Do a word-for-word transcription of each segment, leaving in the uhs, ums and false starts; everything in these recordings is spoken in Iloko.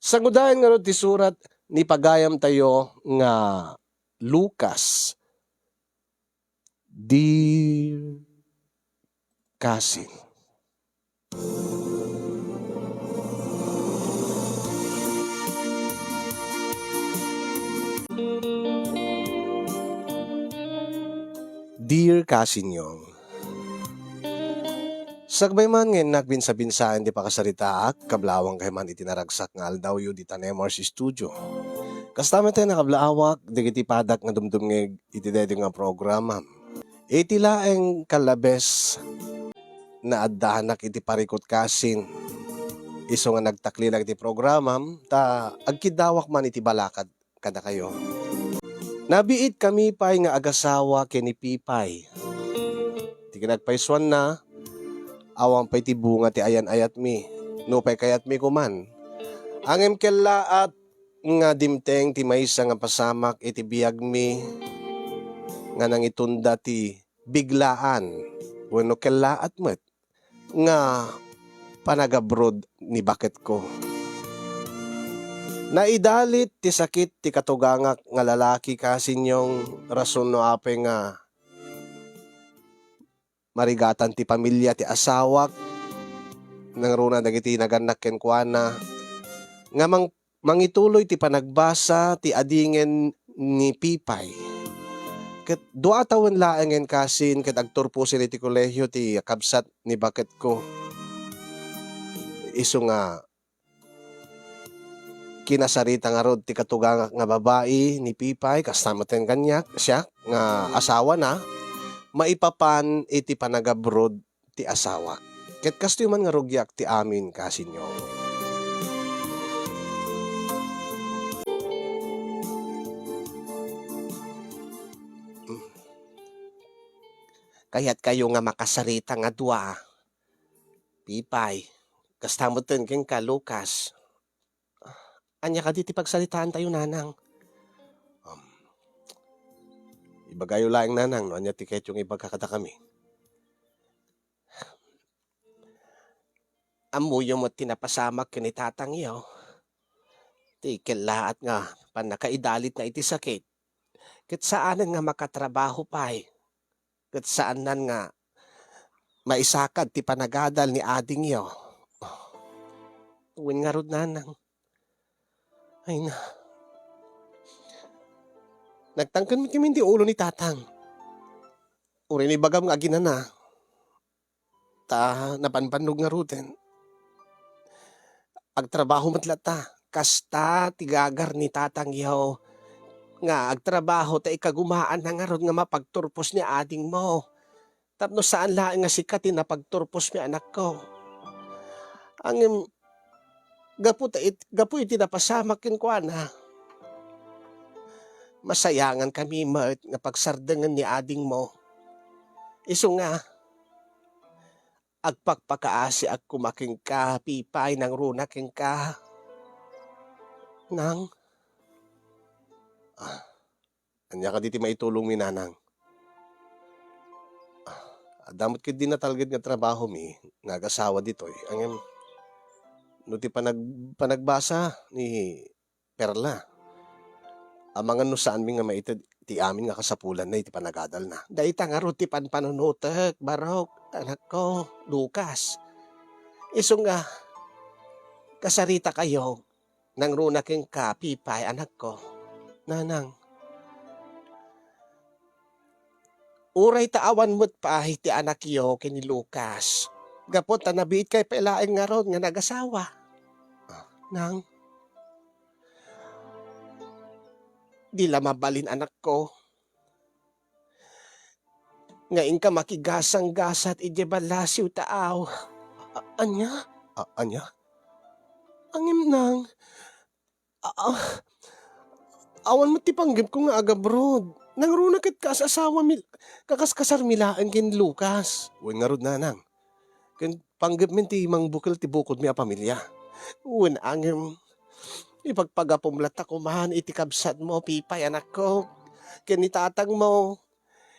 Sangudayan ngarud ti surat ni pagayamtayo nga Lucas. Dear cousin. Dear Cousin Yong, sakbay man nga innak binsa-binsaen ti pakasaritaak, kablaawankayo man iti naragsak nga aldawyo dita Nemor's Studio. Kasta met a nakablaawan dagiti padak nga dumdumngeg iti daytoy nga programam. Iti laeng kalabes, naaddanak iti parikut, cousin. Isu nga nagtaklilak iti programam, ta agkiddawak man iti balakad kadakayo. Nabiitkami pay nga agasawa ken ni Pipay. Ti kinagpaysuanna, awan pay ti bunga ti ayan-ayatmi, nupay kayatmi koman. Ngem kellaat nga dimteng ti maysa nga pasamak iti biagmi nga nangitunda ti biglaan wenno kellaat met nga panagabrod ni baketko. Naidalit ti sakit ti katugangak nga lalaki, cousin Yong, rason no apay nga marigatan ti pamilia ti asawak, nangruna dagiti nagannak kenkuana, nga mang-, mangituloy ti panagbasa ti adingen ni Pipay. Ket dua a tawen laengen, cousin, ket agturposen iti kolehio ti kabsat ni baketko. Isu nga kinasarita ngarud ti katugangak nga babai ni Pipay, kasta met kaniak, siak nga asawana, maipapan iti panagabrod ti asawak. Ket kastoy man nga rugiak ti amin, cousin Yong. Kayatkayo nga makasarita nga dua, Pipay, kasta met kenka, Lucas. Ania kadi ti pagsaritaantayo, nanang? Um, ibagayo laeng, nanang, no ania ti kayatyo nga ibaga kadakami. Ammoyo met ti napasamak ken ni tatangyo. Ti kellaat nga pannakaidalitna iti sakit. Ket saanen nga makatrabaho pay. Ket saannan nga maisakad ti panagadal ni adingyo. Wen ngarud, nanang. Ay na. Nagtangken met ngamin ti ulo ni tatang. Uray no ibagam nga aginana. Ta napanpannog ngaruden. Agtrabaho met latta. Kasta ti gagar ni tatangyo nga agtrabaho ta ikagumaanna ngarud nga mapagturpos ni adingmo. Tapno saan laeng nga sika ti napagturposmi, anakko. Ngem gapu ta it-, gapu iti napasamak kenkuana, masayangankami met nga pagsardengen ni adingmo. Isu nga, agpakpakaasiak koma kenka, Pipay, nangruna kenka. Nang? Ah, ania kadi ti maitulongmi, nanang? Ah, adda met ketdi natalged nga trabahomi nga agasawa ditoy. Ngem, no ti panag-, panagbasa ni Perla, amangan no saanmi nga maited ti amin nga kasapulanna iti panagadalna. Dayta ngarud ti panpanunotek, Barok, anakko, Lucas. Isu nga, kasaritakayo, nangruna kenka, Pipay, anakko. Nanang, uray ta awan met pay ti anakyo ken ni Lucas, gapu ta nabiitkay pay laeng ngarud nga nagasawa. Ah, nang, di la mabalin, anakko, nga inka makigasanggasat idiay ballasiw ta aw. A-, ania? A-, ania? Ngem nang, a-, a-, awan met ti panggepko nga agabrod. Nangruna ket kaas-asawami, kakaskasarmi laeng ken Lucas. Wen ngarud, nanang. Ken panggepmin ti mangbukel ti bukodmi a pamilia. Wen, ngem, ipagpagapum latta koman iti kabsatmo, Pipay, anakko, ken ni tatangmo.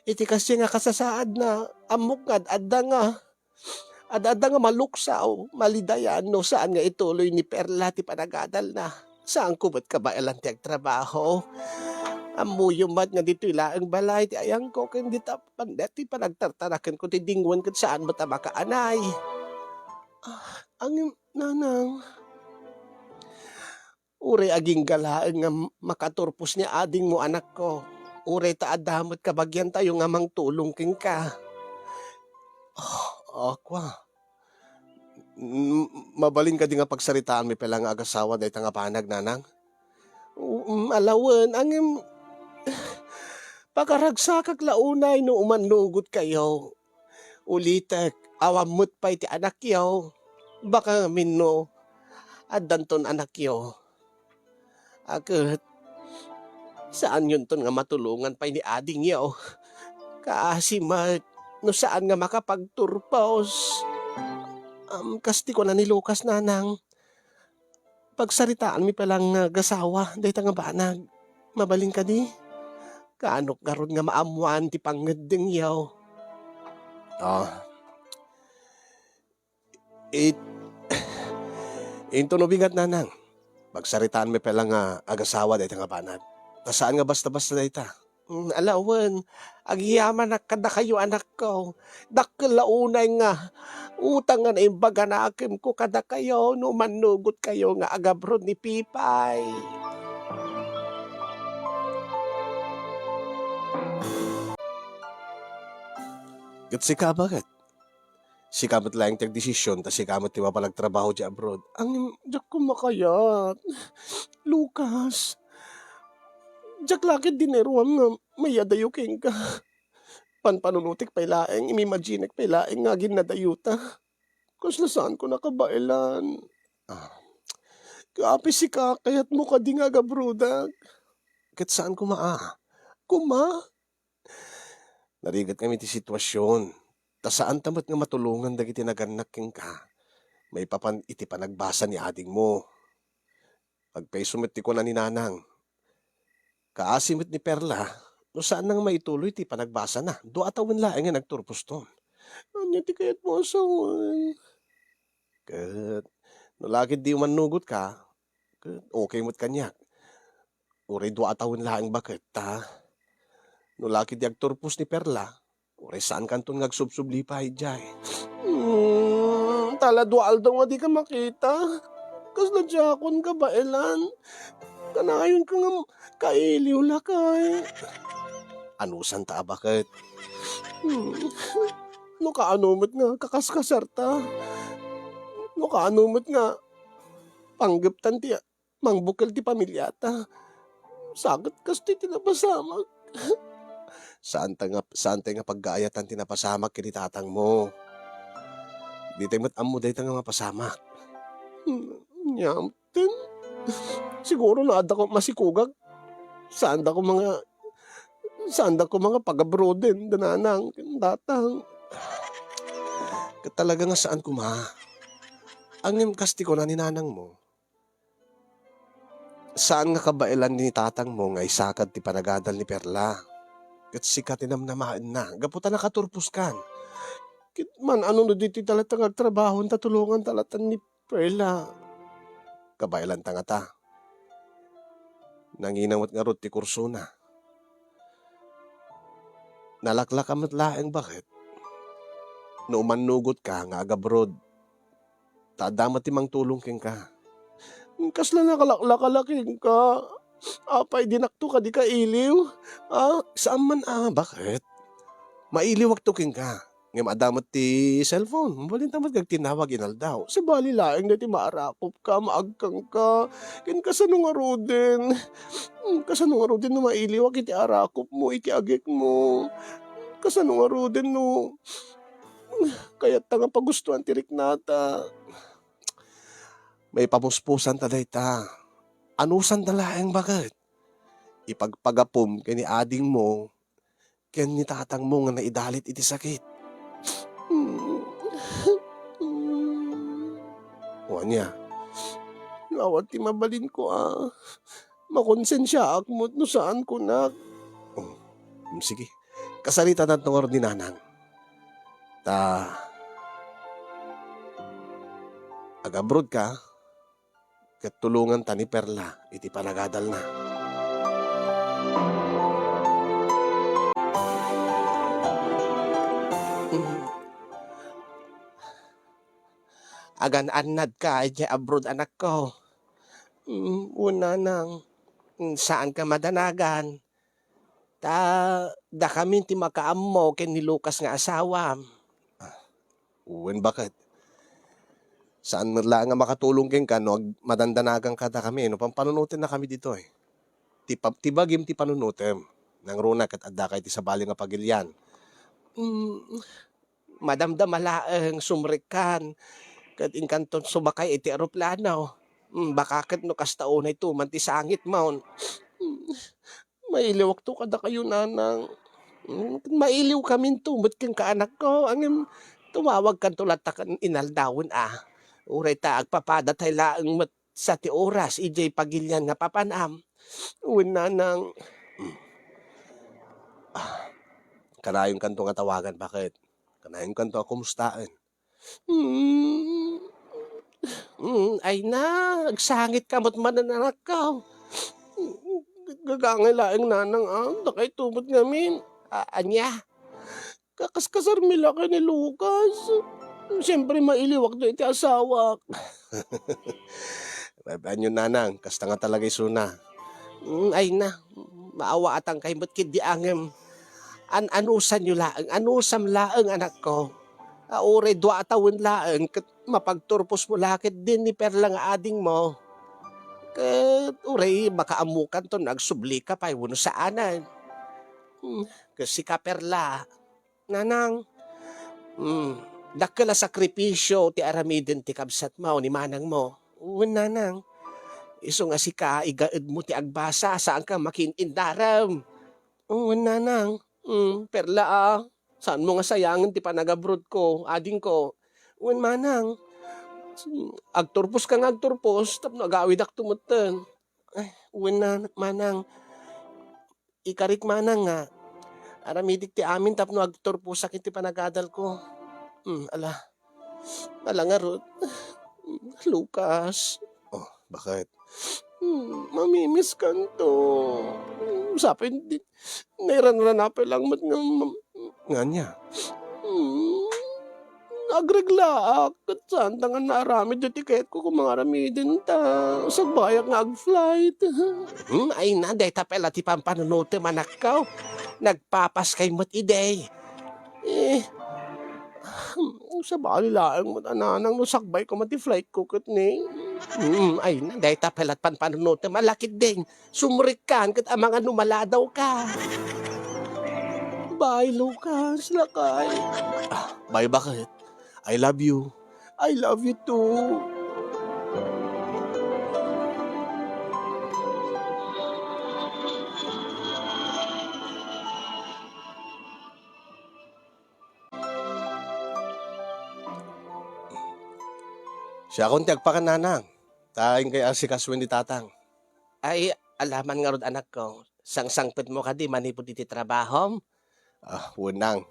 Iti kastoy nga kasasaadna, ammok nga ad-adda nga Adda-adda nga maluksaw, malidayan no saan nga ituloy ni Perla ti panagadalna. Saanko met kabaelan ti agtrabaho. Ammoyo met nga ditoy laeng balay ti ayangko ken dita pan-, ti panagtartarakenko ti dingwen ket saan met a makaanay. Ah, angem, nanang. Uray agingga laeng nga makaturpos ni adingmo, anakko. Uray ta adda met kabagiantayo nga mangtulong kenka. Ah, akua. Mm, mabalin kadi nga pagsaritaanmi pay la nga agasawa dayta nga banag, nanang? Mm, alawen, angem, pakaragsakak la unay no umannugotkayo. Ulitek, awan met pay ti anakyo. Baka ngamin no, addanton anakyo. A ket, saanyonton nga matulongan pay ni adingyo. Kaasi met, no saan nga makapagturpos. Am, kas ti kuna ni Lucas, nanang, pagsaritaanmi pay la nga agasawa dayta nga banag. Mabalin kadi? Kaanok ngarud nga maammoan ti pangngeddengyo. Ah. It-, into no bigat, nanang. Pagsaritaanmi pay la nga agasawa dayta nga banag. Ta saan nga basta-basta dayta. Mm, alawen, agyamanak kadakayo, anakko. Dakkel la unay nga utang nga naimbag a nakemko kadakayo no mannugotkayo nga agabroad ni Pipay. Ket sika, baket? Sika met laeng ti agdesisyon, ta sika met ti mapan agtrabaho di abroad. Ang, diak ko makayat. Lucas, diak la ket dineruam nga mayadayo kenka. Panpanunotek pay laeng, imimaginek pay laeng nga aginnadayota. Kasla saanko nakabaelan. Ah. Kaapis sika, kayatmo kadi nga agabroadak? Ket saan koma a. Koma? Narigat ngamin ti situasion, ta saanta met nga matulongan dagiti nagannak kenka maipapan iti panagbasa ni adingmo. Agpayso met ti kuna ni nanang. Kaasi met ni Perla, no saanna nga maituloy ti panagbasana, dua a tawen laeng nga nagturposton. Ania ti kayatmo a sawen? Ket no la ket di umannugotka, ket okay met kaniak. Uray dua a tawen laeng baket, ta no la ket di agturpos ni Perla, uray saankanton nga agsubsubli pay idiay. Hmm, ta la dua aldaw nga dika makita. Kasla diakon kabaelan. Kanayonka nga kailiw lakay. Anusanta a baket? Hmm. No kaano met nga kakaskasarta? No kaano met nga panggeptan ti mangbukel ti pamiliata? Sakit kastoy ti napasamak. Saanta nga, saantay nga paggaayatan ti napasamak ken ni tatangmo. Ditay met ammo dayta nga mapasamak. Hmm, nia met ten. Siguro no addako masikugak, saandako manga, saandako manga pagabruden da nanang ken tatang. Ket talaga nga saan koma. Ngem kas ti kuna ni nanangmo, saan nga kabaelan ni tatangmo nga isakad ti panagadal ni Perla. Ket sika ti namnamaenna, gapu ta nakaturposkan. Ket man-ano no ditoy ta latta nga agtrabaho ta tulonganta latta ni Perla? Kabaelanta ngata. Nangina met ngarud ti kursona. Nalaklaka met laeng baket no umannugotka nga agabroad. Ta adda met ti mangtulong kenka. Kasla nakalaklaka la kenka. Apay, dinakto kadi kailiw? Ah, saan man a, baket? Mailiwakto kenka. Ngem adda met ti cellphone. Mabalinta met nga agtinawag inaldaw. Sabali laeng daytoy maarakopka, maagkangka. Ken kasano ngaruden? Hmm, kasano ngaruden no mailiwak iti arakopmo, iti agikmo? Kasano ngaruden no kayatta nga pagustoan ti riknata? Maipapuspusanta dayta. Anusanta laeng baket? Ipagpagapom ken ni adingmo ken ni tatangmo nga naidalit iti sakit. O ania? Awan ti mabalinko a. Makonsensiaak met no saan kunak. Oh, mm, sige. Kasaritaanto ngarud ni nanang. Ta, Agabrodka, ket tulonganta ni Perla iti panagadalna. Agan-annadka idiay abroad, anakko. Mm, wen, nanang, mm, saanka madanagan. Ta dakamin ti makaammo ken ni Lucas nga asawam. Ah, wen, baket. Saan met laeng a makatulong kenka no ag-, madandanagan kadakami, no pampanunotenna kami ditoy. Ti pa-, ti bagim ti panunotem. Nangruna ket addaka iti sabali nga pagilian. Mm, madamdama laeng, sumrekkan. Ket inkanton sumakay iti eroplano. Mm, baka ket no kasta unay tuman ti sangitmon. Mm, mailiwakto kadakayo, nanang. Mm, mailiwkaminto met kenka, anakko. Ngem tumawagkanto latta ken inaldawen a. Uray ta agpapadatay laeng met sa ti oras idiay pagilian nga papanam. Wen, nanang. Mm. Ah, kanayonkanto nga tawagan, baket. Kanayonkanto a kumustaen. Mm. Mm, ay na, agsangitka met manen, anakko. Gagangay laeng, nanang, a, dakayto met ngamin. A-, ania? Kakaskasarmi la ken ni Lucas. Siempre, mailiwakto iti asawak. Baybay-anyo, nanang, kasta nga talaga isuna. Mm, ay na, maawaatankay met ketdi, ngem an-, anusanyo laeng, anusam laeng, anakko. A, uray dua a tawen laeng, ket mapagturposmo la ketdin ni Perla nga adingmo. Ket uray makaammokanto no agsublika pay wenno saanen. Hmm, ket sika, Perla, nanang, hmm, dakkel a sakripisio ti aramiden ti kabsatmo ni manangmo. Wen, nanang, isu nga sika, igaedmo ti agbasa, saanka makiin-indarem. Wen, nanang. Hmm, Perla, a, saanmo nga sayangen ti panagabrodko, adingko. Wen, manang. Agturposka nga agturpos tapno agawidakto metten. Ay, wen, nan-, manang. Ikarik, manang, nga aramidik ti amin tapno agturposak iti panagadalko. Hmm, ala. Ala ngarud. Lucas. Oh, baket? Hmm, mamimiskanto. Hmm, sapay di, nairanrana pay lang met nga ma-, nga ania? Hmm, agreglaak. Ket saanta nga naaramid daytoy kayatko nga aramiden ta sagbayak nga ag-flight. Hmm, ay na, dayta pay la ti pampanunotem, anakko. Nagpapaskay met idi. Eh, sabali laeng met a nanang no sagbay koma ti flight ko ket ni. Mm, ay na, dayta pay la ti panpanunotem a lakid ding. Sumrekkan ket amangan no maladawka. Bye, Lucas, lakay. Ah, bye, baket? I love you. I love you too. Siakon ti agpakan, nanang. Ta inkay asikasuen ni tatang. Ay, alaman ngarud, anakko. Sangsangpetmo kadi manipud iti trabahom? Ah, wenang.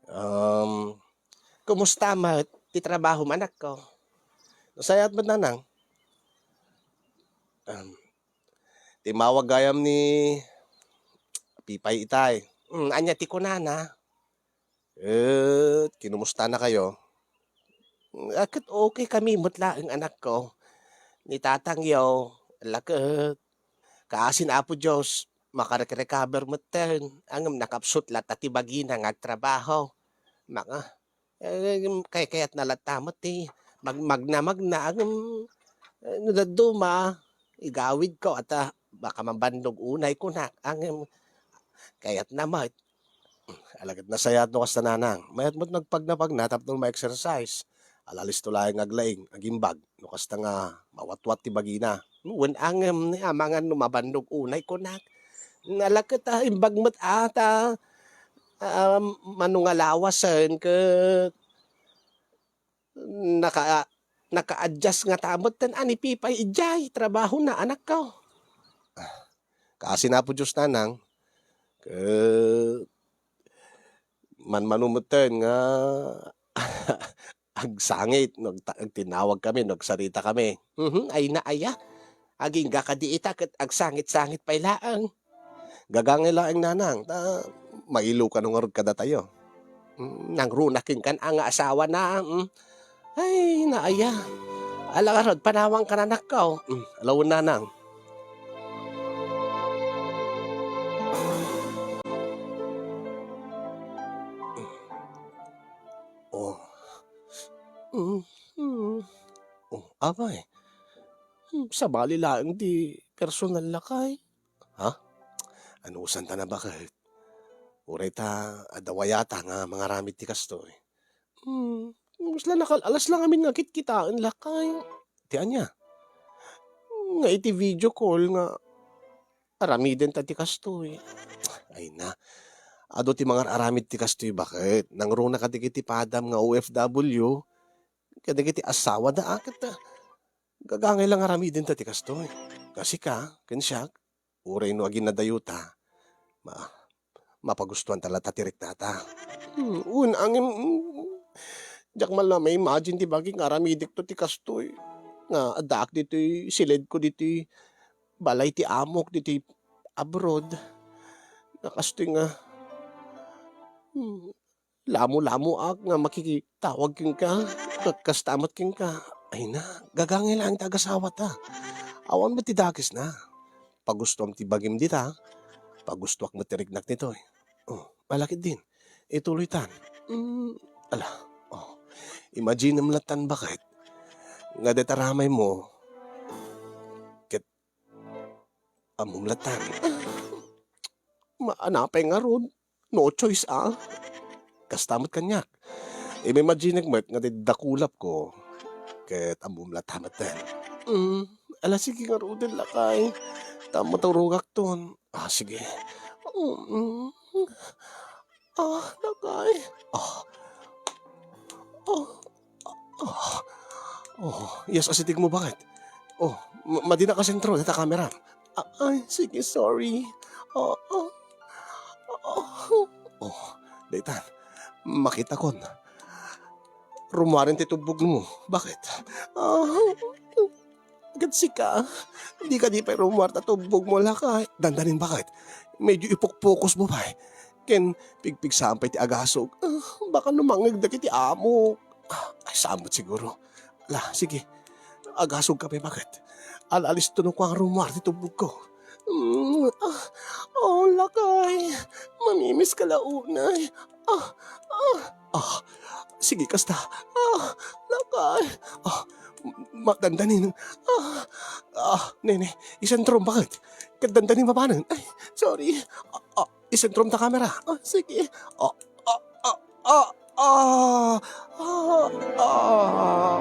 Um, kumusta met ti trabahom, anakko? Nasayaat met, nanang. Um, timmawag gayam ni Pipay itay. Hmm, ania ti kunana? Et, kinumustanakayo? Ah, ket okay kami met laeng, anakko. Ni tatangyo, ala ket, kaasin Apo Dios, makarek-recover metten. Ngem nakapsut latta ti bagina nga agtrabaho. Maka-, eh, kaykayatna latta met ti mag-, magna-magna. Ngem, eh, no dadduma, igawidko, ata, baka mabannog unay kunak. Ngem, kayatna met. Ala ket nasayaat no kasta, nanang. Mayat met nagpagnapagna tapno ma-exercise. Ala, listo laeng nga aglaing, agimbag. No kasta nga mawatwat ti bagina. Wen, ngem ni amangan no mabannog unay kunak. Ala ket, ah, imbag met ata, ah, mano nga lawasen ket naka-, naka-adjust ngata metten a ni Pipay idiay trabahona, anakko. Kaasi Apo Dios, nanang, ket manmano metten nga agsangit no agta-, agtinawag kami, no agsarita kami. Mhm, ay na aya. Agingga kadi ita ket agsangit-sangit pay laeng. Gagangay laeng, nanang, ta mailoka no ngarud kadatayo. Mm, nangruna kenka a nga asawana, mm. Ay, naaya. Ala ngarud, panawanka, nanakko. Mm, alawen, nanang. Oh. Mm, mm. Oh, apay. Hmm, sabali laeng ti personal, lakay. Ha? Anusanta na, baket? Uray ta adda wayata nga mangaramid ti kastoy. Hmm, alas la nakal-, alas la ngamin nga kitkitaen, lakay. Ti ania? Nga iti video call nga aramiden ta ti kastoy. Ay na. Adu ti mangar-aramid ti kastoy, baket? Nangruna kadagiti padam nga O F W, kadagiti asawa da, a, ket, ah, gagangay la nga aramiden ta ti kastoy. Kasi ka, ken siak, uray no aginnadayota, ma-, mapagustuan ta latta ti riknata. Hmm, wen, angem, mm, diak man la ma-imagine ti bagi nga aramidekto ti kastoy. Nga addaak ditoy siledko ditoy balay ti amok ditoy abroad. Nga kastoy nga, hmm, lamo-lamoak nga makikitawag kenka, ket kasta met kenka. Ay na, gagangay laeng ti agasawata. Awan met ti dakesna. Pagustuam ti bagim dita, pagustuak met ti riknak ditoy. Oh, ala ketdin. Ituloytan. Mm, ala, oh. Imaginem lattan, baket, nga dayta ramaymo, ket ammom lattan. Maanapay ngarud. No choice, a. Kasta met kaniak. Imagine-ek met nga ti dakulapko ket ammom latta metten. Mm, ala, sige ngaruden, lakay. Ta maturogakton. Ah, sige. Mm. Ah, lakay. Ah. Ah. Ah. Oh, yes, asitigmo, baket? Oh, ma-, madinak a sentro dayta kamera. Ah, ay, sige, sorry. Ah, ah. Ah. Oh, daytan. Makitakon. Rummuaren ti tubbogmo. Baket? Ah. Ket sika, dika di pay rummuar ta tubbogmo, lakay. Dandanin, baket? Medyo ipukpukosmo pay. Ken pigpigsaan pay ti agasog. Ah, baka no mangngeg dagiti amok. Ah, ay, saan met siguro. La, sige. Agasogka pay, baket? Al-alisto no kua nga rummuar ti tubbogko. Mm, ah, oh, lakay. Mamimiska la unay. Ah, ah, ah. Sige, kasta. Ah, lakay. Ah, ma-, dandanin. Ah, ah, nene, isentrom, baket? Ket dandanin mapanen. Ay, sorry. Ah, ah, isentrom ta kamera. Ah, sige. Ah, ah, ah, ah, ah, ah, ah.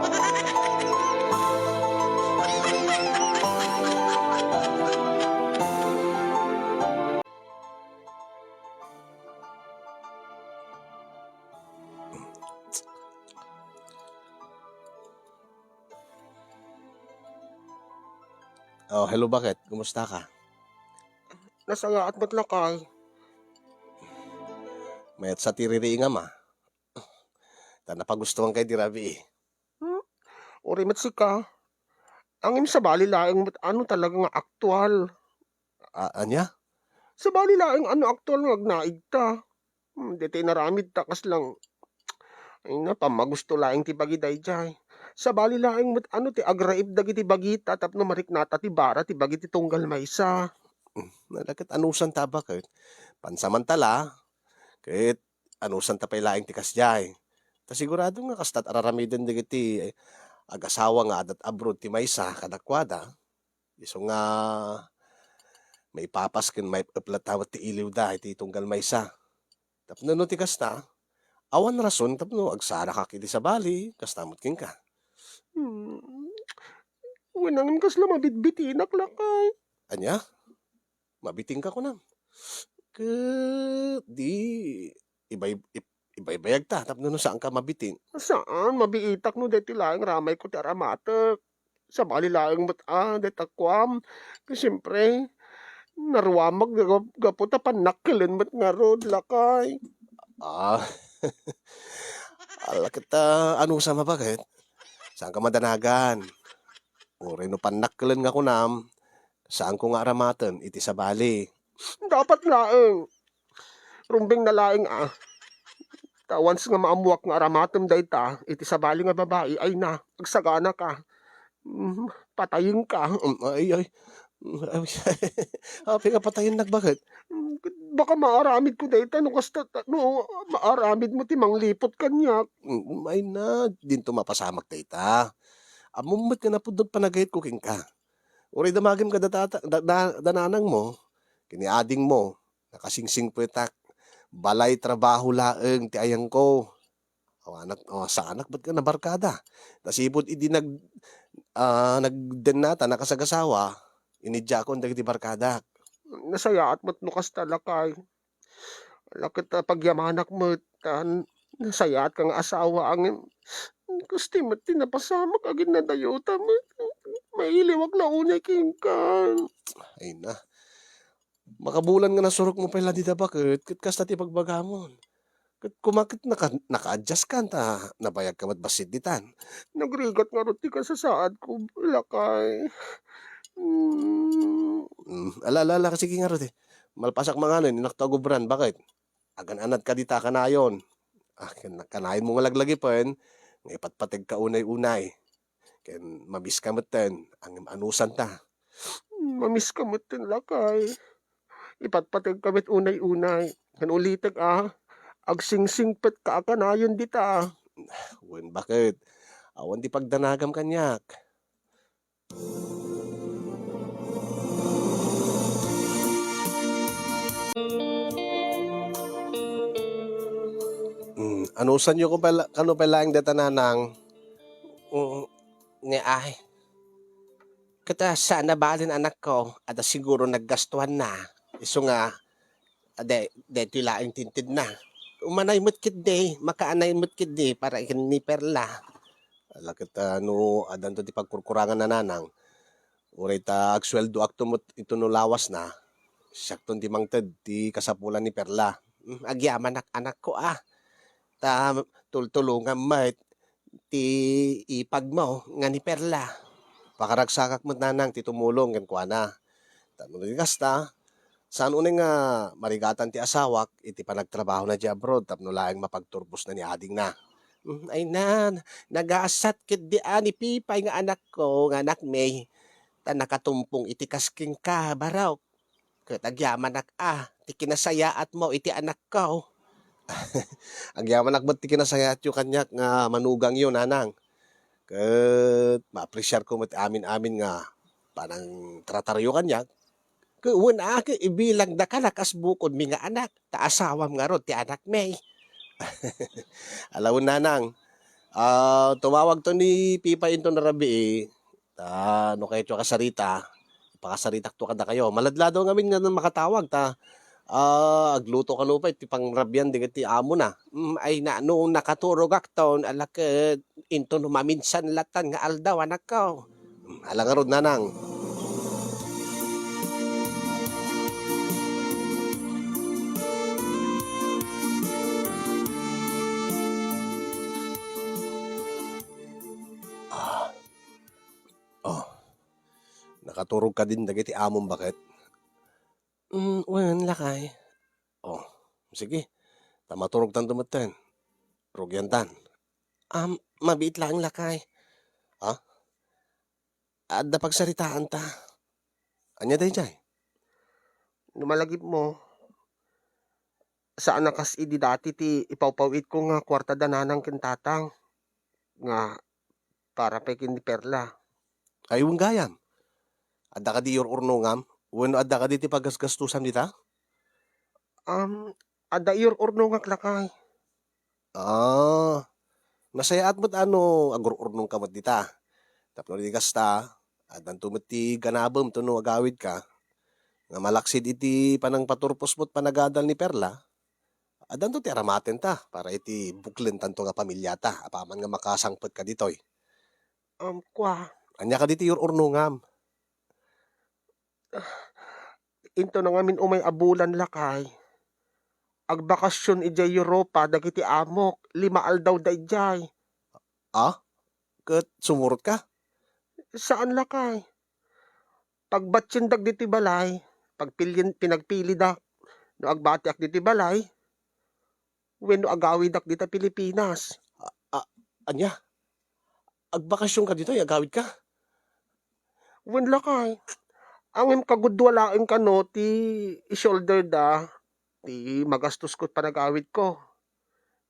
Oh, hello, baket? Kumusta ka? Nasangaat met, lakay. Mayat sa ti ririingam, a. Ta napagustuanka idi rabii. Hmm? Uray met sika. Angem, sabali laeng met ano talaga nga aktual. A-, ania? Sabali laeng ano aktual nga agnaigta. Hmm, daytoy inaramidta kasla, ay na, pammagusto laeng ti bagi daydiay. Sabali laeng met ano ti agraib dagiti bagita tapno mariknata ti bara ti bagi ti tunggal maysa. Hmm, nalaket anusanta, baket? Pansamantala, ket anusanta pay laeng ti kasdiay. Ta sigurado nga kasta't araramiden dagiti agasawa nga adda't abroad ti maysa kadakuada. Isu nga maipapas ken maip-ep latta met ti iliwda iti tunggal maysa. Tapno no ti kasta, awan rason tapno agsarakak iti sabali, kasta met kenka. Hmm. Wen, ngem kasla mabitbitinak, lakay. Ania? Mabitingka, kunam? Ket di ibay-, ib-, ibaybayagta tapno no saanka mabitin. Saan, mabiitak no daytoy laeng ramayko ti aramatek. Sabali laeng met a, dayta kuam. Siempre, naruamak gap-, gapu ta pannakkelen met ngarud, lakay. Ah. Ala ket, ah, anusam a baket? Saanka madanagan. Uray no pannakkel nga kunam, saanko nga aramaten iti sabali. Dapat laeng. Rumbeng na laeng, ah. Ta once nga maammuak nga aramatem dayta iti sabali nga babai, ay na, agsaganaka. Mm, patayenka. Mm, ay, ay. Mm, ay, apay nga patayennak, baket? Mm, baka maaramidko dayta no kasta, no maaramidmo ti mangliput kaniak. Mm, ay na, dinto mapasamak dayta. Ammom met nga napudno ti panagayatko kenka. Uray damagem kada tata-, da, da, da nanangmo, ken ni adingmo, nakasingsingpetak. Balay trabaho laeng ti ayangko. Awanak, awa, saanak met nga nabarkada. Nasipud idi nag-, ah, nagdennata, nakasagasawa, inidiakon dagiti barkadak. Nasayaat met no kasta, lakay. Ala ket, ah, pagyamanak met, ta nasayaatka nga asawa, ngem kasta met ti napasamak, aginnadayota met. Mailiwak la unay kenka. Ay na. Makabulan nga nasurokmo pay la dita, baket, ket kasta ti pagbagamon. Ket koma ket naka-, naka-adjust kan ta nabayagka met bassit ditan. Nagrigat ngarud ti kasasaadko, lakay. Mm. Mm, ala, ala, ala, sige ngarud, eh. Malpasak manganen, inakto agubran, baket? Agan-anadka dita kanayon. Ah, kan-, kanayonmo nga laglagipen, nga ipatpategka unay-unay. Ken mamiska metten, ngem anusanta. Mamiska metten, lakay. Ipatpategka met unay-unay. Ken ulitek, ah, agsingsingpetka a kanayon dita. Wen, baket? Awan ti pagdanagam kaniak. Mm, anusanyo ko pala, kano pala ang deta, nanang? Mm, ne ay. Ket, ah, saan a balin, anakko, adda siguro naggastuanna. Isu nga, ah, de-, daytoy laeng ti intedna. Umanay met ketdi, makaanay met ketdi para ken ni Perla. Ala ket, ah, no addanto ti pagkurkurangan, nanang, uray ta agsueldoakto met ito no lawasna, siakton ti mangted ti kasapulan ni Perla. Mm, agyamanak, anakko, ah. Ta tultulongam met ti ipagmo nga ni Perla. Pakaragsakak met, nanang, ti tumulong kenkuana. Tapno di kasta, saan unay nga marigatan ti asawak iti panagtrabahona idiay abroad tapno laeng mapagturbosna ni adingna. Mm, ay na, nagasat ketdi a ni Pipay nga anakko, nga anakmi, ta nakatumpong iti kas kenka, barok. Ket agyamanak a ti kinasayaatmo iti anakko. Agyamanak met ti kinasayaatyo kaniak nga manugangyo, nanang. Ket maapresiarko met amin-amin nga panangtrataryo kaniak. Ket wen a, ket ibilangdaka la kas bukodmi nga anak, ta asawam ngarud ti anakmi. Ala wen, nanang, ah, tumawagto ni Pipay inton rabii, ta no kayatyo a kasarita, pakasaritakto kadakayo. Maladladaw ngamin nga makatawag ta, ah, agluto kano pay ti pangrabian dagiti amona. Mm, ay na, no nakaturogakton, ala ket inton maminsan latan nga aldaw, anakko. Mm, ala ngarud, nanang. Ah. Oh. Nakaturog kadin dagiti amom, baket? Mm, wen, lakay. Oh, sige. Ta maturogtanto metten. Rugiantan. Am, mabiit laeng, lakay. Ha? Adda pagsaritaanta. Ania daydiay? No malagipmo, saan a kas idi dati ti ipawpaw-itko nga kuarta da nanang ken tatang nga para pay ken ni Perla. Ay, wen gayam. Adda kadi iyur-urnongam? Wenno adda kadi ti pagasgastusam dita? Um, adda iyur-urnongak, lakay. Ah, nasayaat met a no agur-urnongka met dita. Tapno di kasta, addanto met ti ganabem ta no agawidka. Nga malaksid iti panangpaturpos met panagadal ni Perla, addanto ti aramatenta para iti buklentanto nga pamiliata apaman nga makasangpetka ditoy. Um, kua. Ania kadi ti iyur-urnongam? Into na ngamin umay a bulan, lakay. agbakasyon idiay Europa dagiti amok, lima aldaw da idiay. Ah? Ket sumurotka? Saan, lakay. Pagbatiendak ditoy balay, pagpilien-, pinagpilidak no agbatiak ditoy balay wenno agawidak dita Pilipinas. A-, a-, ania? Agbakasionka ditoy, agawidka? Wen, lakay. Ngem kagudua laeng kano ti i-shoulder da ti magastosko iti panagawidko.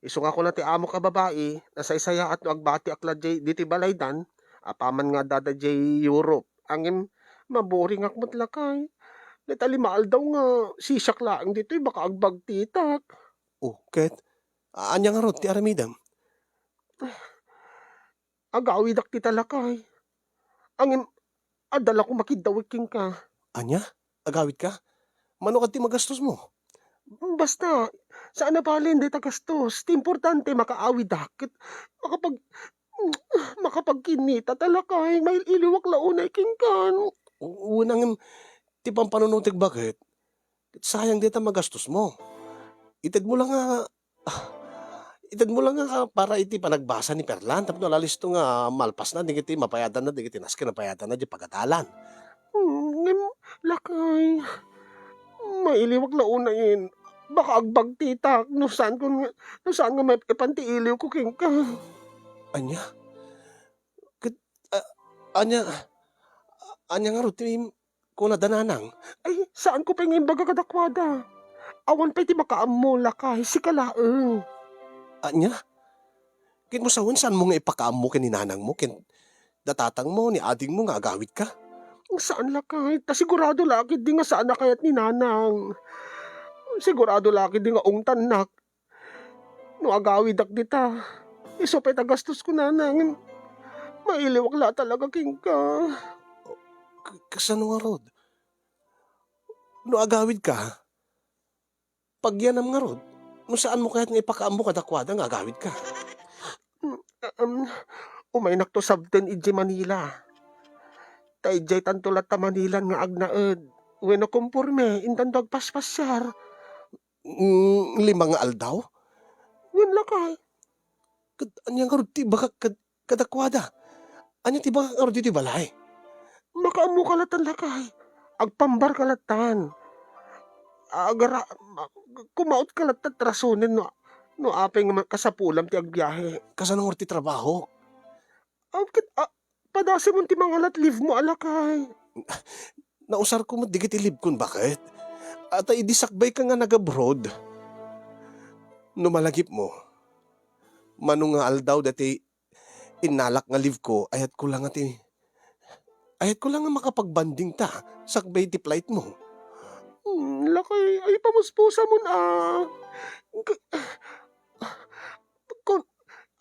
Isu nga kuna ti amok a babai, nasaysayaat no agbatiak la diay, ditoy balaydan, apaman nga addada diay Europe. Ngem maburingak met, lakay. Dayta lima aldaw nga sisiak laeng ditoy, baka agbagtitak. Oh, ket? A-, ania ngarud ti aramidem? Agawidak dita, lakay. Ngem adda la koma kiddawek kenka. Ania? Agawidka? Mano kadi ti magastosmo? Basta, saan a balen dayta gastos. Ti importante, makaawidak ket makapag-, makapagkinnita ta, lakay. Mail-iliwak la unay kenka. U-, una ngem, ti pampanunotek, baket? Ket sayang dayta magastosmo. Itedmo la nga Ah, itedmo la nga para iti panagbasa ni Perlan tapno ala listo nga malpasna dagiti mapayadanna, dagiti nasken a payadanna diay pagadalan. Hmm, ngem, lakay, mailiwak la unayen. Baka agbagtitak no saan kon, no saan nga maipan ti iliwko kenka. Ania? Ket, ah, ania, ania ngarud ti kuna da nanang? Ay, saanko pay nga imbaga kadakuada. Awan pay ti makaammo, lakay, sika laeng. Ania? Ket mo sawen, saanmo nga ipakaammo ken ni nanangmo, ken da tatangmo, ni adingmo nga agawidka? Saan, lakay, ta sigurado la ketdi nga saan a kayat ni nanang. Sigurado la ketdi nga ungtannak. No agawidak dita, isu pay ta gastos kunana, ngem mailiwak la talaga kenka. Ka-, kasano ngarud? No agawidka, pagyanam ngarud, no saanmo kayat nga ipakaammo kadakuada nga agawidka? Mm, um, umaynak to sabten idiay Manila. Ta idiay tanto latta Manilan nga agnaed. Wenno, komporme, intanto agpaspasiar. Mm, lima nga aldaw? Wen, lakay. Ket ania ngarud ti ibagak kad-, kadakuada? Ania ti ibagak ngarud iti balay? Makaammoka lattan, lakay. Agpambarka lattan. Agara-, ma-, kumaotka lattan rasonen no, no apay nga ma-, kasapulam ti agbiahe. Kasano ngarud ti trabahok? Ah, ket, ah, padasimon ti mangalat leave mo a lakay. Nausarko met dagiti leave kon baket. A, ta idi sakbayka nga nag-abroad, no malagipmo, mano nga aldaw dayta innalak nga leave ko, ayatko la nga ti, ayatko la nga makapagbandingta sakbay ti flight mo. Hmm, lakay, ay, pamuspusamon, ah. K-, kon,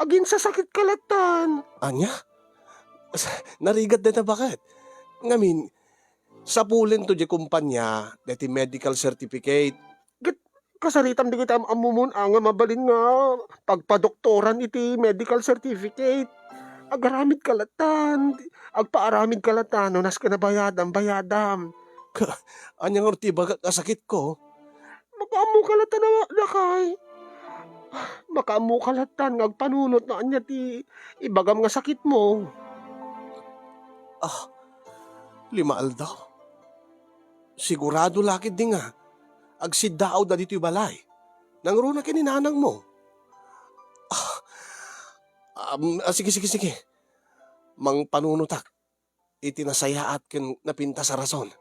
aginsasakitka lattan. Ania? Narigat dayta baket. Ngamin, sapulento diay kompania dayta medical certificate. Ket kasaritam dagiti am-ammomon a nga mabalin nga pagpadoktoran iti medical certificate. Agaramidka lattan. Agpaaramidka lattan no nasken a bayadam, bayadam. Ka-, ania ngarud ti ibagak a sakitko? Makaammoka lattan a, lakay. Makaammoka lattan nga agpanunot no ania ti ibagam nga sakitmo. Ah, lima aldaw? Sigurado la ketdi nga agsiddaawda ditoy balay. Nangruna ken ni nanangmo. Ah, um, ah, sige, sige, sige. Mangpanunotak iti nasayaat ken napintas a rason.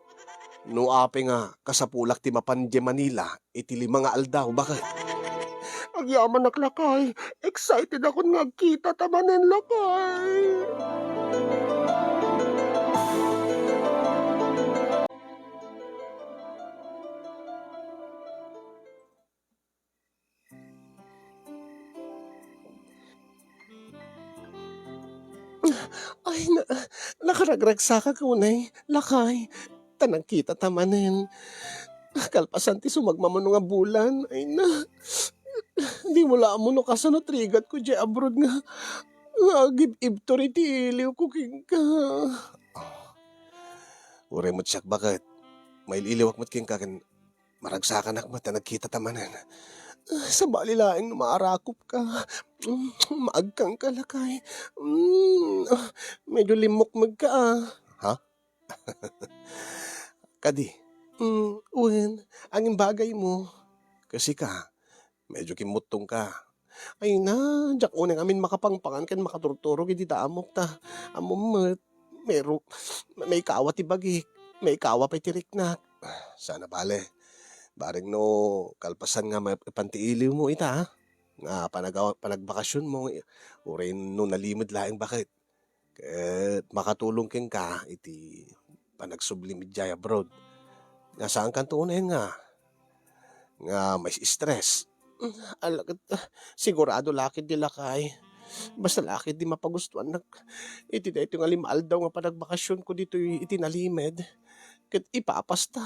No apay nga kasapulak ti mapan idiay Manila iti lima nga aldaw, baket? Agyamanak, lakay. Excited akon nga agkitata manen, lakay. Ay, na-, nakaragragsakak unay, lakay. Ta nagkitata manen. Kalpasan ti sumagmamano nga bulan, ay na. Dimo la ammo no kasano ti rigatko diay abroad nga, nga agib-ibtur iti iliwko kenka. Uray met siak, baket. Mail-iliwak met kenka ken maragsakanak met ta nagkitata manen. Sabali laeng no maarakopka. Mm, maagkangka, lakay. Mm, ah, medyo limmukmegka, ah. Ha? Kadi? Mm, wen, angin bagay mo. Kasi ka, medyo kimmuttongka. Ay na, diak unay ngamin makapangpangan ken makaturturog iti daamok ta. Ammom met, mero-, maikawa ti bagik, maikawa pay ti riknak. Saan a bale. Bareng no kalpasan nga maipan ti iliwmo ita, nga panaga-, panagbakasionmo, uray no nalimed laeng baket. Ket makatulong kenka iti panagsublim idiay abroad. Nga saankanto unayen nga, nga ma-stress. Ala ket, ah, sigurado la ketdi, lakay. Basta la ketdi mapagustuannak iti daytoy nga lima aldaw nga panagbakasionko ditoy iti nalimed. Ket ipapasta,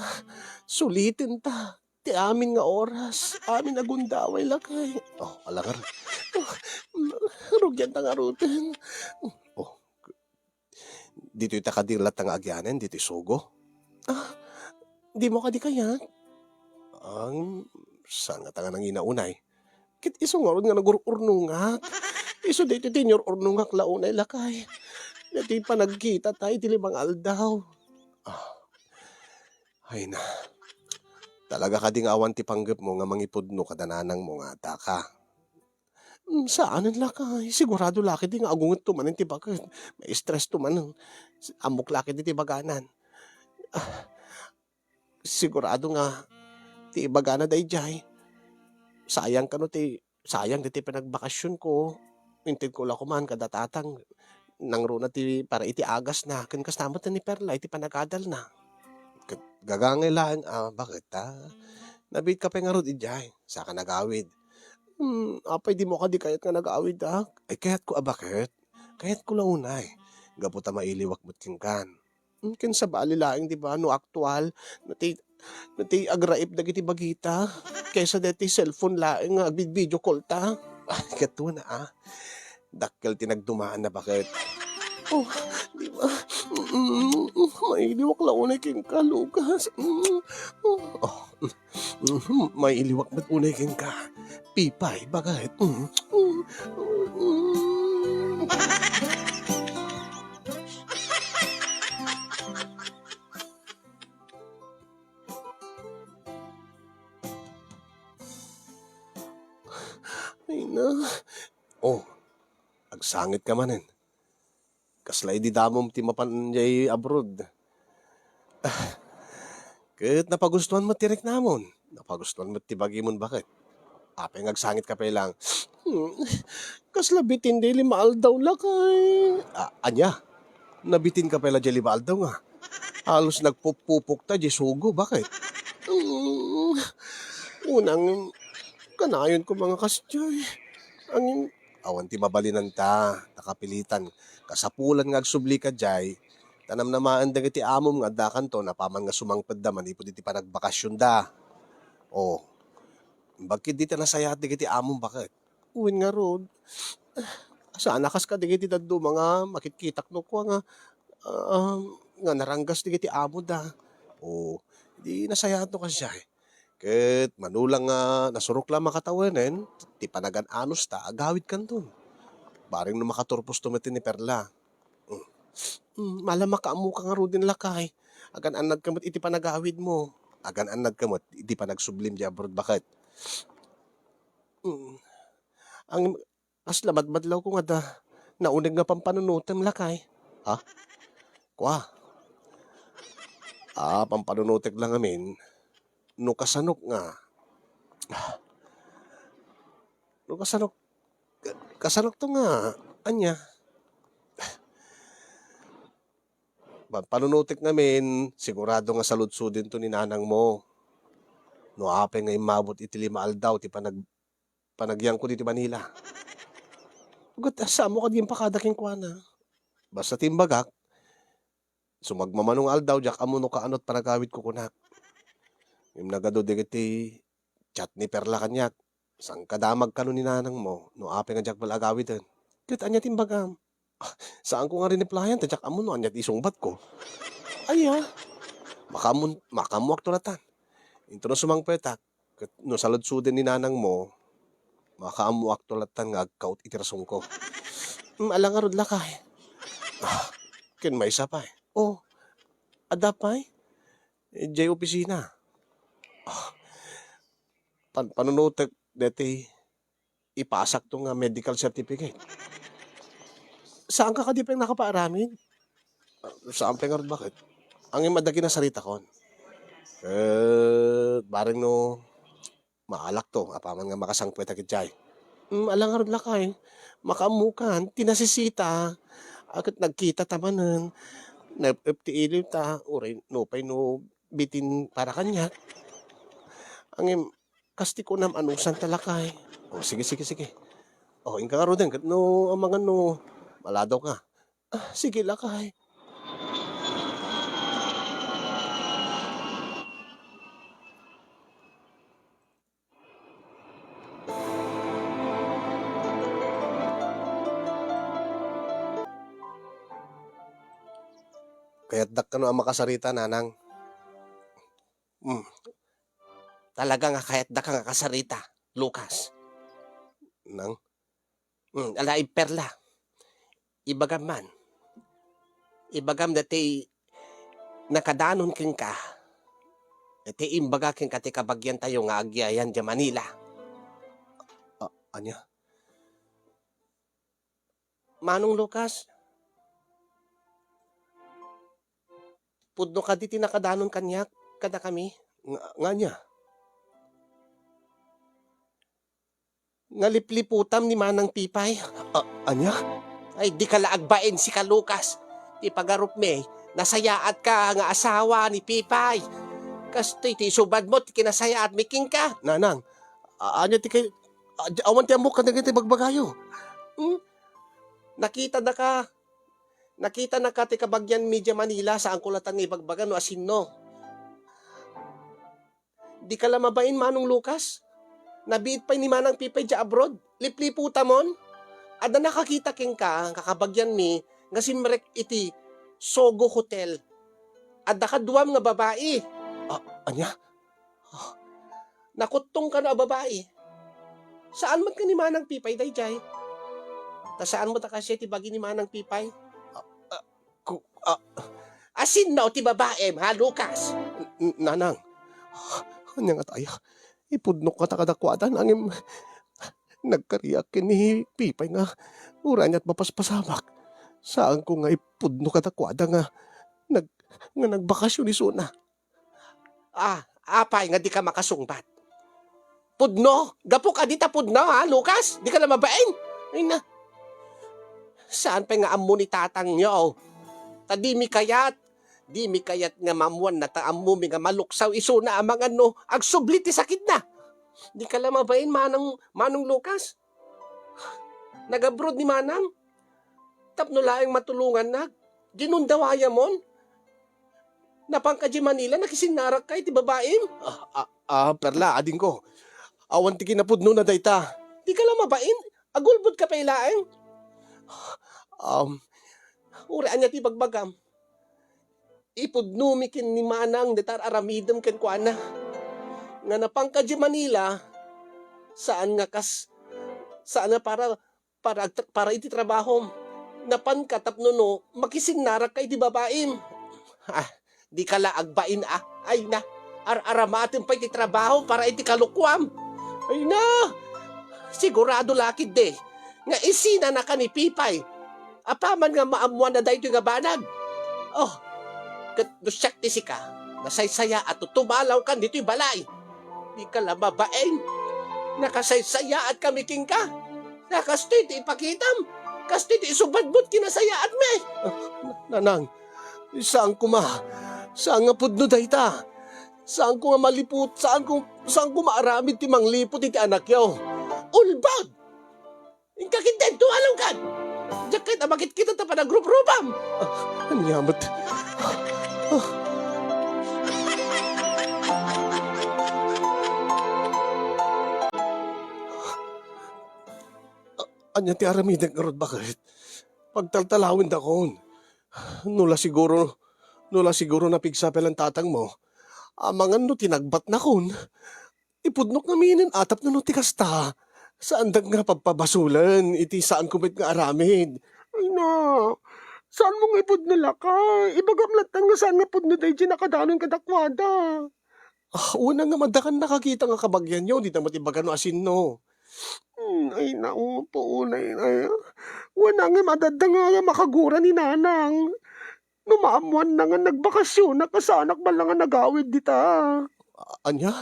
sulitenta ti amin nga oras, amin a gundaway, lakay. Oh, ala ngarud. Oh, mm, rugianta ngaruden. Oh, ditoy ta kadi latta nga agianen, ditoy Sogo? Ah, dimo kadi kayat? Ang, saan ngata nga nangina unay? Ket isu ngarud nga nagur-urnongak. Isu daytoy ti inur-urnongak la unay, lakay. Daytoy panagkitata iti limang aldaw. Ah, ay na. Talaga kadi nga awan ti panggepmo nga mangipudno kada nanangmo nga adda ka? Mm, saanen, lakay. Sigurado la ketdi nga agungetto manen ti baket. Ma-stress to manen. Ammok la ketdi ti ibaganan. Ah, sigurado nga ti ibagana daydiay, sayang kano ti, sayang daytoy panagbakasionko. Intedko la koman kada tatang, nangruna ti para iti agasna, ken kasta met ni Perla iti panagadalna. Ket gagangay laeng a baket ta nabiitka pay ngarud idiay, saka nagawid. Hmm, apay dimo kadi kayat nga nagawid, ah? Ay, kayatko a baket. Kayatko la unay, gapu ta mailiwak met kenkan. Hmm, ken sabali laeng, di ba, no aktual, no ti, no ti agraip dagiti bagita, kaysa daytoy cellphone laeng nga agvid-video call ta. Ay, katuana, ah. Dakkel ti nagdumaan a baket. Oh, di ba? Mm, mailiwak la unay kenka, Lucas. Mm, oh, mm, mailiwak met unay kenka. Pipay, baket. Mm, mm, mm. Ay na. Oh, agsangitka manen. Kasla idi damom ti mapan jay abroad. Ah, ket napagustuan met ti riknamon. Napagustuan met ti bagimon, baket. Apay nga agsangitka pay lang? Hmm, kasla bitin di lima aldaw, lakay. Ah, ania? Nabitinka pay la jay lima aldaw nga? Halos nagpupupok ta jay Sogo, baket? Hmm, unang kanayon ko mga kasjay. Ang awan ti mabalinanta, nakapilitan. Kasapulan nga agsubli ka jay, ta namnamaen dagiti amom nga addakanto napaman nga sumangpetda manipud iti panagbakasionda. Oh, imbag ketdi ta nasayaat dagiti amom, baket? Wen ngarud, saan a kas kadagiti dadduma nga makitkitak no kua nga, ah, nga naranggas dagiti amoda. Oh, di nasayaat no kasjay. Ket mano la nga nasurok la makatawenen ti panagan-anosta, agawidkanton. Bareng no makaturposto met ni Perla. Mm. Mm, mala makaammoka ngaruden, lakay. Agan-annadka met iti panagawidmo. Agan-annadka met iti panagsublim jay abroad, baket. Mm. Ang kasla badbadlawko nga adda nauneg nga pampanunotem, lakay. Ha? Kua? Ah, pampanunotek la ngamin. No kasanok nga, no kasanok, kasanokto nga, ania? Pampanunotek ngamin, sigurado nga saludsodento ni nanangmo. No apay nga immabot iti lima aldaw ti panag-, panagyangko ditoy Manila. Ket, ah, saanmo kadi impakada kenkuana? Basta ti imbagak, sumagmamano nga aldaw, diak ammo no kaano ti panagawidko kunak. Ngem nagadu dagiti chat ni Perla kaniak. Sangkadamag kano ni nanangmo no apay nga diak bala agawiden. Ket ania ti imbagam? Ah, saanko nga rineplyan ta diak ammo no ania ti isungbatko. Aya, makaammo-, makaammoakto latan. Intono sumangpetak, Ket no saludsuden ni nanangmo, makaammoakto lattan nga agkaut iti rasonko. Mm, ala ngarud lakay. Ah, ken maysa pay. Oh, adda pay? Idiay opisina. Ah, pan-, panunotek deti ipasakto nga medical certificate. Saanka kadi pay nakapaaramid? Saan pay ngarud, baket? Ngem adda kinasaritakon. Eh, bareng no maalakto, apaman nga makasangpet a ketdiay. Mm, ala ngarud lakay. Makaammokan, ti nasisita. A, ket nagkita ta manen. Naep-ep ti iliw ta, uray nupay no bitin para kaniak. Ngem, kas ti kunam, anusan ta lakay. O, sige, sige, sige. O, inka ngaruden, ket no amangan no maladawka. Ah, sige lakay. Kayatdak kano a makasarita, nanang. Mm. Talaga nga kayatdaka nga kasarita, Lucas. Nang? Mm, alaib Perla. Ibagam man. Ibagam dati nakadanon kenka. Dati imbaga kenka ti kabagiantayo nga agyayan dia Manila. A-, ania? Manong Lucas, pudno kadi ti nakadanon kaniak, kadakami? Nga, nga ania? Nga lipliputam ni Manang Pipay. A-, ania? Ay, dika la agbain, sika Lucas. Ti pagarupmi, nasayaatka nga asawa ni Pipay. Kastoy ti isubadmo ti kinasayaatmi kenka. Nanang, a-, ania ti kay-, a-, awan ti ammok kadagiti bagbagayo. Hmm? Nakitadaka, nakitanaka ti kabagianmi dia Manila, saanko latta nga ibagbaga no asinno. Dika la mabain, Manong Lucas. Nabiit pay ni Manang Pipay dia abroad. Lipliputamon. Adda nakakita kenka nga kabagianmi nga simrek iti Sogo Hotel. Adda kaduam nga babai. A-, ania? Ah, nakuttong kano a babai. Saan met nga ni Manang Pipay daydiay? Ta saan met a kasdiay ti bagi ni Manang Pipay? Ah, ah, ku-, ah. Asinno ti babaim, ha, Lucas? N-, nanang, ania nga aya? Ipudnok kata kadakuada, nangem nagkariak ken ni Pipay nga uray ania't mapaspasamak. Saanko nga ipudno kadakuada nga nag-, nga nagbakasyon isuna. Ah, apay nga dika makasungbat? Pudno? Gapu kadi ta pudno, ha, Lucas? Dika la mabain? Ay na. Saan pay nga ammo ni tatangyo? Ta dimi kayat, dimi kayat nga maammoanna ta ammomi nga maluksaw isuna amangan no agsubli ti sakitna. Dika la mabain, Manang, Manong Lucas. Nag-abroad ni Manang. Tapno laeng matulongannak. Ginundawayamon. Napanka di Manila, nakisinnarakka iti babaim. Ah, ah, ah, Perla, adingko. Awan ti kinapudnona dayta. Dika la mabain. Agulbodka pay laeng. Um, uray ania ti bagbagam? Ipudnomi ken ni Manang dayta ar-aramidem kenkuana. Nga napanka di Manila, saan nga kas-, saan nga para, para agtra-, para iti trabahom. Napanka tapno no, makisinnarakka iti babaim. Ah, dika la agbain a. Ay na, ar-aramatem pay ti trabaho para iti kalukuam. Ay na, sigurado la ketdi nga isinanaka ni Pipay. Apaman nga maammoanna daytoy nga banag. Oh, ket no siak ti sika, nasaysayaat no tumalawkan ditoy balay. Dika la mabain. Nakasaysayaatkami kenka. Nakastoy ti ipakitam. Kastoy ti isubadmo ti kinasayaatmi. Ah, nanang, saan koma. Saan nga pudno dayta. Saanko nga maliput, saanko, saanko maaramid ti mangliput iti anakyo. Ulbod! Inka ket daytoy, alawgad! Diak ket a makitkita ta panagruprupam! Ah, ania met? Ah. Ania ti aramidek ngarud, baket? Pagtaltalawendakon. No la siguro, no la siguro napigsa pay lan tatangmo, amangan no tinagbatnakon. ti pudnok ngaminen a tapno no ti kasta, saandak nga pabpabasolen iti saanko met nga aramid. Ay na, saanmo nga ipudno, lakay. Ibagam latta nga saan nga pudno daydiay nakadanon kadakuada. Ah, una nga adda kan nakakita nga kabagianyo, dita met ibaga no asinno. Hmm, ay, nao, puunay, ay, ah. Wen, ngem adda nga makagura ni Nanang. No maammoanna nga nagbakasyon, kasaanak man la nga nagawid dita. A-, ania?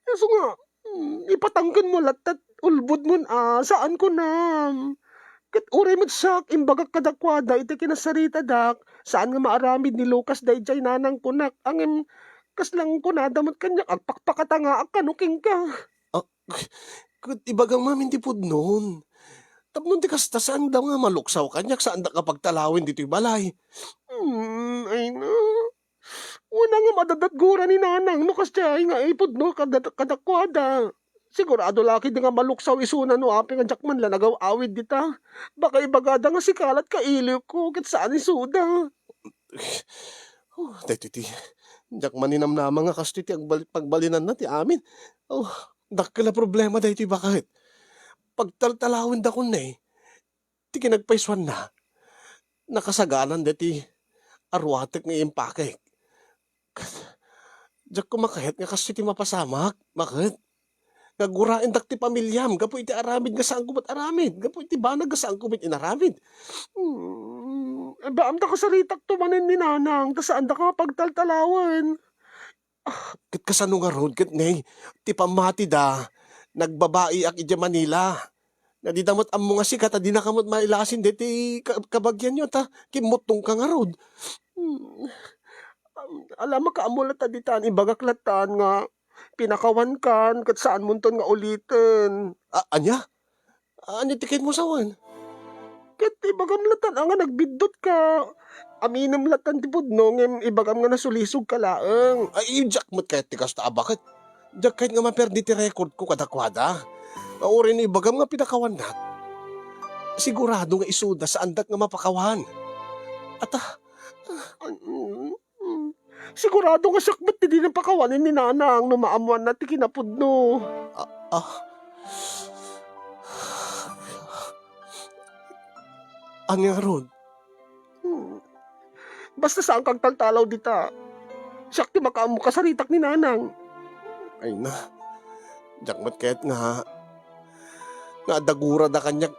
Isu nga, hmm, ipatangkenmo latta ti ulbodmon a, saan kunam. Ket uray met siak, imbagak kadakuada iti kinasaritadak, saan nga maaramid ni Lucas daydiay Nanang kunak, ngem kasla kunada met kaniak, agpakpakatangaak kano kenka. Ah, ket ibagam ngamin ti pudnon. Tapno ti kasta, saanda nga maluksaw kaniak, saandak nga pagtalawen ditoy balay. Hmm, ay na. Wen, ngem adda ti gura ni Nanang no kasdiay nga ipudno kada-, kadakuada. Sigurado la ketdi nga maluksaw isuna no apay nga diak man la nagaw-awid dita. Baka ibagada nga sika la't kailiwko ket saan isuda. Oh, daytoy ti, diak maninamnama nga kastoy ti agbal-, pagbalinanna ti amin. Oh, dakkel a problema daytoy baket. Pagtaltalawendakon ne, ti kinagpaysuanna, nakasagananda ti aruatek nga impakek. Ket diak koma kayat nga kastoy ti mapasamak, baket. Nga guraendak ti pamiliam gapu iti aramid nga saanko met aramid, gapu iti banag nga saanko met inaramid. Hmm, baamta kasaritakto manen ni Nanang, ta saandak nga pagtaltalawen. Ah, ket kasano ngarud ket ne, ti pammatida, nagbabaiak idiay Manila. Nga dida met ammo nga sika, ta dinaka met mailasin daytoy ka-, kabagianyo, ta kimmuttongka ngarud. Hmm. Ala, makaammo latta ditan, ibagak lattan nga pinakawankan, ket saanmonton nga uliten. A-, ania? Ania ti kayatmo sawen? Ket ibagam lattan a nga nagbiddutka. Aminem lattan ti pudno, ngem ibagam nga nasulisogka laeng. Ay, diak met kayat ti kasta a baket. Diak kayat nga maperdi ti rekordko kadakuada. Uray no ibagam nga pinakawannak, sigurado nga isuda, saandak nga mapakawan. Ata, ah, mm, mm. Sigurado nga siak met ti dina pakawanen ni Nanang no maammoanna ti kinapudno. Ah, ah. Ania ngarud? Hmm. Basta saanka agtaltalaw dita. Siak ti makaammo kasaritak ni Nanang. Ay na, diak met kayat nga, nga adda gurada kaniak,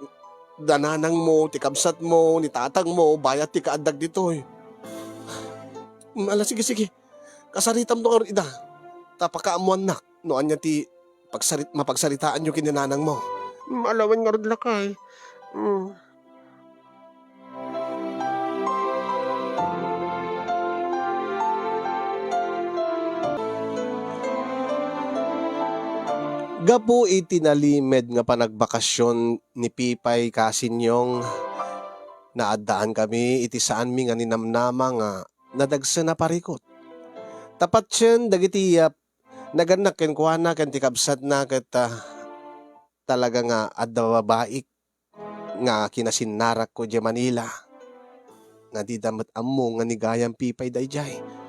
da nanangmo, ti kabsatmo, ni tatangmo, bayat ti kaaddak ditoy. Hmm, ala, sige, sige. Kasaritamto ngarud ida, ta pakaammoannak no ania ti pagsarit-, mapagsaritaanyo ken ni nanangmo. Hmm, ala wen ngarud, lakay. Hmm. Gapu iti nalimed nga panagbakasyon ni Pipay Kasinyong, naaddaan kami iti saanmi nga ninamnama nga nadagsen a parikut. Ta patien dagiti, ah, nagannak kenkuana ken ti kabsatna ket, ah, talaga nga adda babaik nga kinasinnarakko idiay Manila, nga dida met ammo nga ni gayam Pipay daydiay.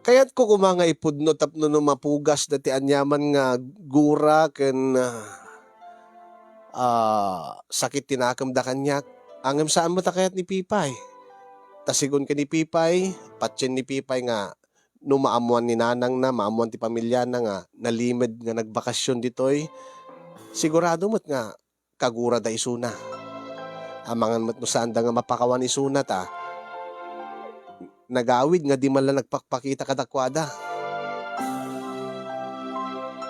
Kayatko koma nga ipudno tapno no mapugasda ti aniaman nga gura ken, ah, sakit ti nakemda kaniak. Ngem saan met a kayat ni Pipay. Ta sigun ken ni Pipay, patien ni Pipay nga no maammoan ni nanangna, maammoan ti pamiliana nga nalimed nga nagbakasyon ditoy, sigurado met nga kagurada isuna. Amangan met no saanda nga mapakawan isuna ta nagawid nga di man la nagpakpakita kadakuada.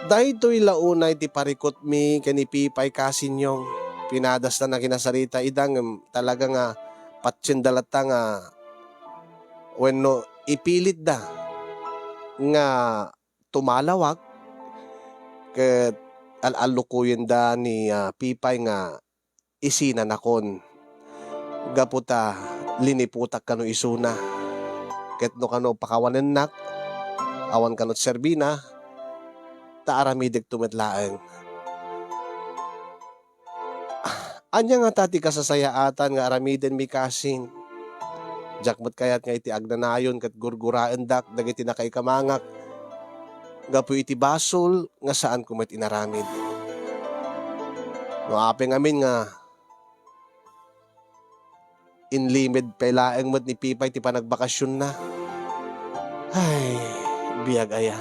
Daytoy la unay ti parikutmi ken ni Pipay Kasinyong. Pinadasda na kinasarita ida ngem talaga nga patienda latta nga wenno ipilitda nga tumalawag ket al-allukoyenda ni, ah, Pipay nga isinanakon gapu ta liniputak kano isuna. Ket no kano pakawanennak, awan kano ti serbina, ta aramidekto met laeng. Ania ngata ti kasasayaatan nga aramidenmi, Kasin? Diak met kayat nga iti agnanayon ket gurguraendak dagiti nakaikamangak. gapu iti basol nga saanko met inaramid. No apay ngamin nga inlimed pay laeng met ni Pipay ti panagbakasionna. Ay, biag aya.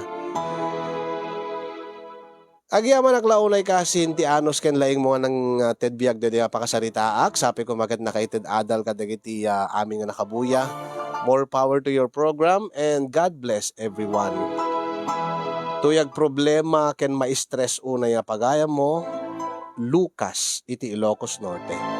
Agyamanak la unay kasin ti anus ken laingmo nga nang, ah, ted biag daytoy a pakasaritaak. Sapay koma ket nakaited adal kadagiti, ah, amin nga nakabuya. More power to your program and God bless everyone. Tuyag problema ken ma-stress unay a pagayammo, Lucas iti Ilocos Norte.